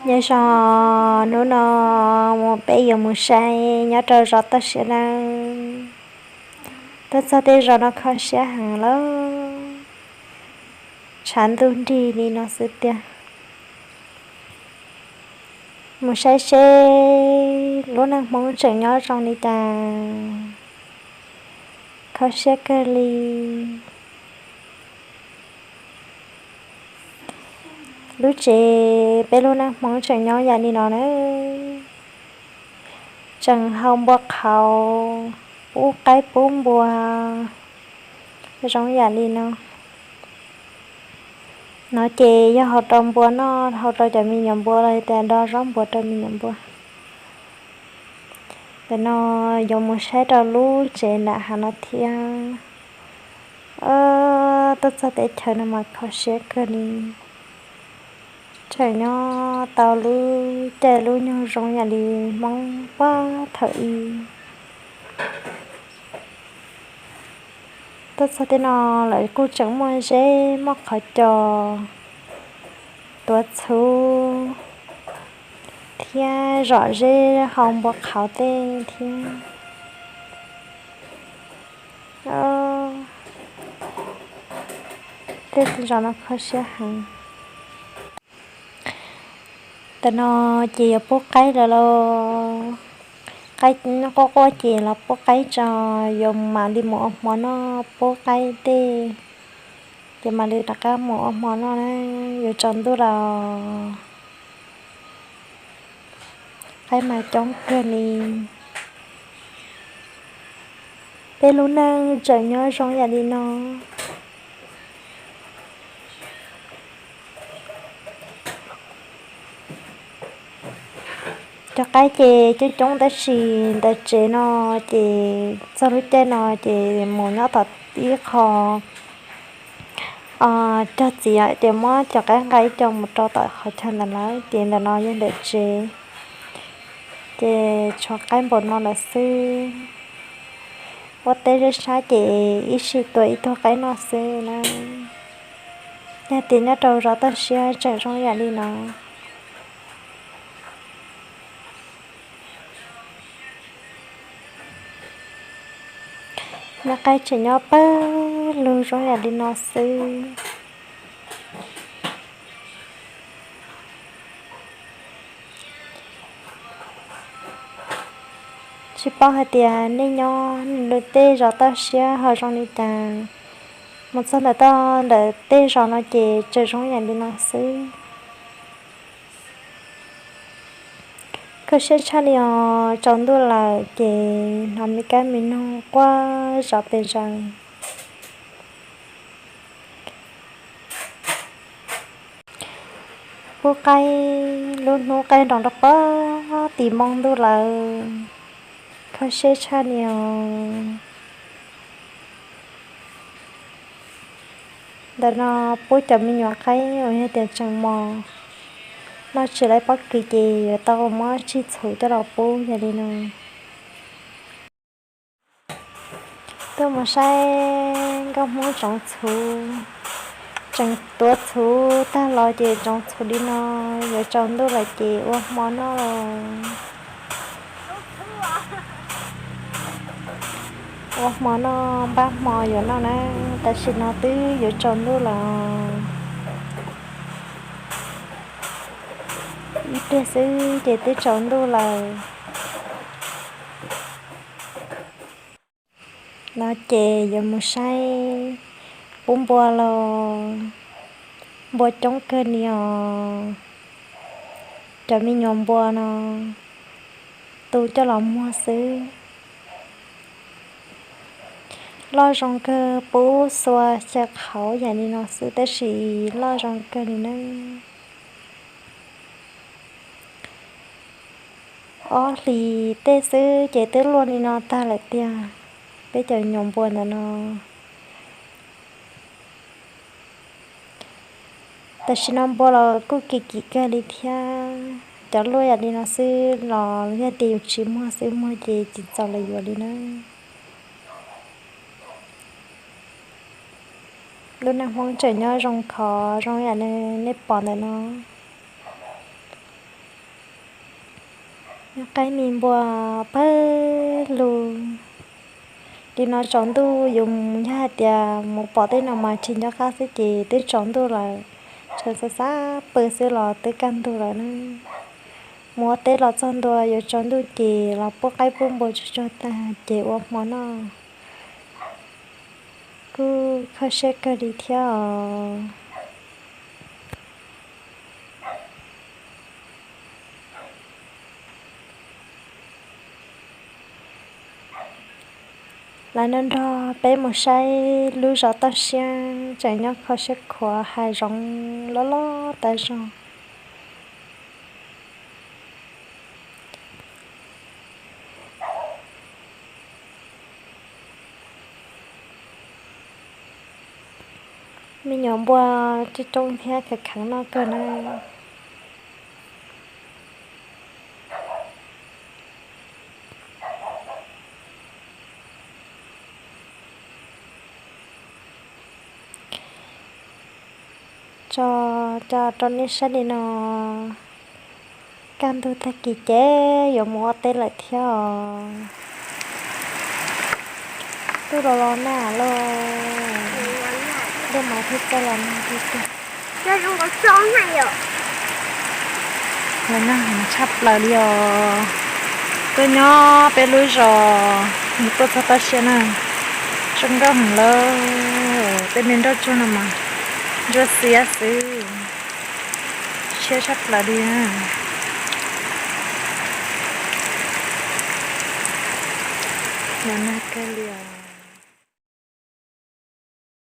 Nyob zoo, hnub no mus peb yuav mus saib nyob rau zos toj siab na. Tuaj txog tej zos no kho siab heev lawm, tshav ntuj nrig li no xwb tiag. Mus saib seb lub neej Hmoob tseem nyob zoo li cas, kho siab kawg li. Lub tsev peb lub neej Hmoob tseem nyob yam li no na, tseem hau npua qhauv, pub qaib pub npua zoo yam li no. No ces yog hau rau npua noj, hau rau cov me nyuam npua los tias do zaub npua rau me nyuam npua. Ntawm no yuav mus saib rau lub tsev nram hav no thiab. Tuaj txog teb chaws no mas kho siab kawg li. Tseem nyob tau lub caij lub nyoog zoo yam li Hmoob puag thaum ub. Tuaj txog tej no lawv kuj tseem muaj zeb muaj qhov cos tuav txhuv thiab zom zeb hau npua qhauv tej thiab. Tej zos no kho siab heev. Tam no ces yuav pub qaib lawm lauj. Qaib quaj quaj ces los pub qaib tso, yuav mam li mus ua hmo noj pub qaib tej, ces mam li rov qab mus ua hmo noj na, yuav tsaus ntuj lawm. Qaib mas coob kawg li. Peb lub neej tseem nyob zoo yam li no. Cov qaib ces coob coob tab sis ntawm tsev no ces txog lub caij no ces mus nyob tom ib qho cog txiv ces muab cov qaib nqa ib co mus rau tom qhov chaw ntawd lawm ces ntawm no yog ntawm tsev. Ces tshuav qaib npaum no lawm xwb. Ua teb zeb sab ces ib sij tua ib tug qaib noj xwb na. Yog tias nyob rau zos toj siab tseem zoo yam li no. Nyob qaib tseem nyob pawg lug zoo yam li no xwb. Tsis paub hais tias nej nyob tej zos toj siab ho zoo li cas. Mus txog ntawm toj ntawm tej zos no ces tseem zoo yam li no xwb. Kho siab tshaj li os, tsaus ntuj lawm ces hnov me kab me noog quaj zom pes zaws. Pub qaib, lub hnub qaib nroos rau pob tim npoo ntuj lawm, kho siab tshaj li os. Ntawm no pub cov me nyuam qaib uas yog tias tseem mos, noj tsis laib pob kws ces yuav tau muab tsig txhuv coj los pub yog li no. Tuaj mus saib nkauj Hmoob tsoov txhuv, tseem tuav txhuv tag los ces tsoov txhuv li no, yuav tsaus ntuj lawm ces ua hmo noj los. Ua hmo noj, npaj hmo yuav noj na, tam sim no twb yuav tsaus ntuj lawm. Ib pliag xwb ces twb tsaus ntuj lawm. No ces yuav mus saib pub npua los, npua coob kawg li os. Cov me nyuam npua no tu coj los muag xwb. Loj zoo kawg, pub xua xyaw qhauv yam li no xwb tab sis loj zoo kawg li na. Ob hlis tej xwb ces twb luaj li no tag lawm tiag, peb cov nyuam npua ntawm no. Tam sim no npua los kuj kim kim kawg li thiab, cov luaj yam li no xwb los yog tias yus tsis muag xwb, muag ces tsis txaus los yuav li na. Lub neej Hmoob tseem nyob zoo khov zoo yam li nej pom ntawm no. Nyob qaib me npua pawg lug li no tsaus ntuj yuav mus, yog hais tias mus pom tej no mas tsis nco qab xwb ces twb tsaus ntuj lawm. Tseem xav xav pw xwb los twb kaj ntug lawm na. Mus ua teb los txog ntua yuav tsaus ntuj ces los pub qaib pub npua tsuag tsuag tag ces ua hmo noj. Kuj kho siab kawg li thiab os. Lawv no nrog peb mus saib lub zos toj siab tseem nyob kho siab khuav hav zoov loj loj tas zog. Me nyuam npua coob coob thiab kheev kheev noj kawg na. Tso, tso rau nej saib li no, kaj ntug tag kis ces yuav mus ua teb lawm thiab os. Twb los los nag lawm, dej mas thiaj txawj los nag tiag tiag. Los nag heev tshaj plaws li os. Tuaj nyob peb lub zos mus tuaj txog toj siab na, zoo nkauj heev lawm. Tej me nroj tsuag no mas ntsuab xiab xwb, tshiab tshaj plaws li na. Los nag kawg li os.